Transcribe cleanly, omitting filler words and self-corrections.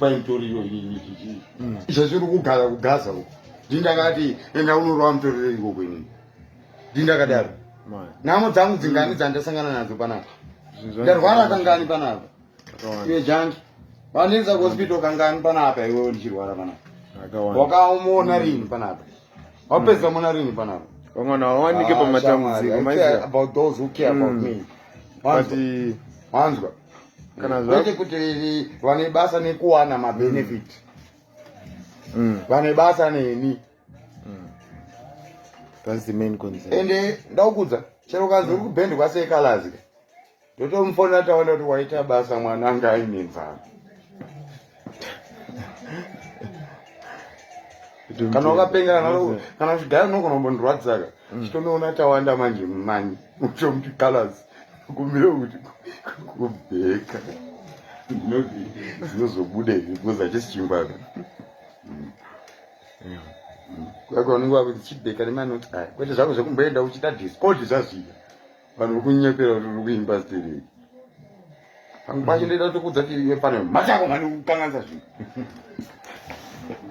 Pai mutoriro izvezvi uri kugara kugaza uko ndindakati enda unorova mutoriro ikoko inini ndindakadaro nhamo dzangu dzingani dzandasangana nadzo panapa ndarwara kangani panapa iwe jangi vandiendesa kuhospital kangani panapa iwewe ndichirwara panapa wakamuona rini panapa wapedza mona rini panapa vamwe vanhu havawanike ah, pamatambudziko about those who care about me wanzwa kana kwete kuti vane basa nekuwana mabenefit vane basa neni That's the main concern. Ende ndaukudza chero kanzi uri kubhendi kwasekalazi ndotomufonera taona kuti waita basa mwana anga aine nzara. Kana wakapenga kana uchigaya unogona kumbondirwadzaka chitonoona tawanda manje manyi uchomuti colors kumire kuti kubheka zvinozobuda izvi because hachisi chingwa kwako vanenge vakuti chibheka nemanoti aya kwete zvako zvekumboenda uchiita discord zvazviya vanhu vokunyepera kuti uri kuimba stereki pamwe pacho ndoita kutokuudza kuti iwe pane machako mani kukanganisa zvinhu.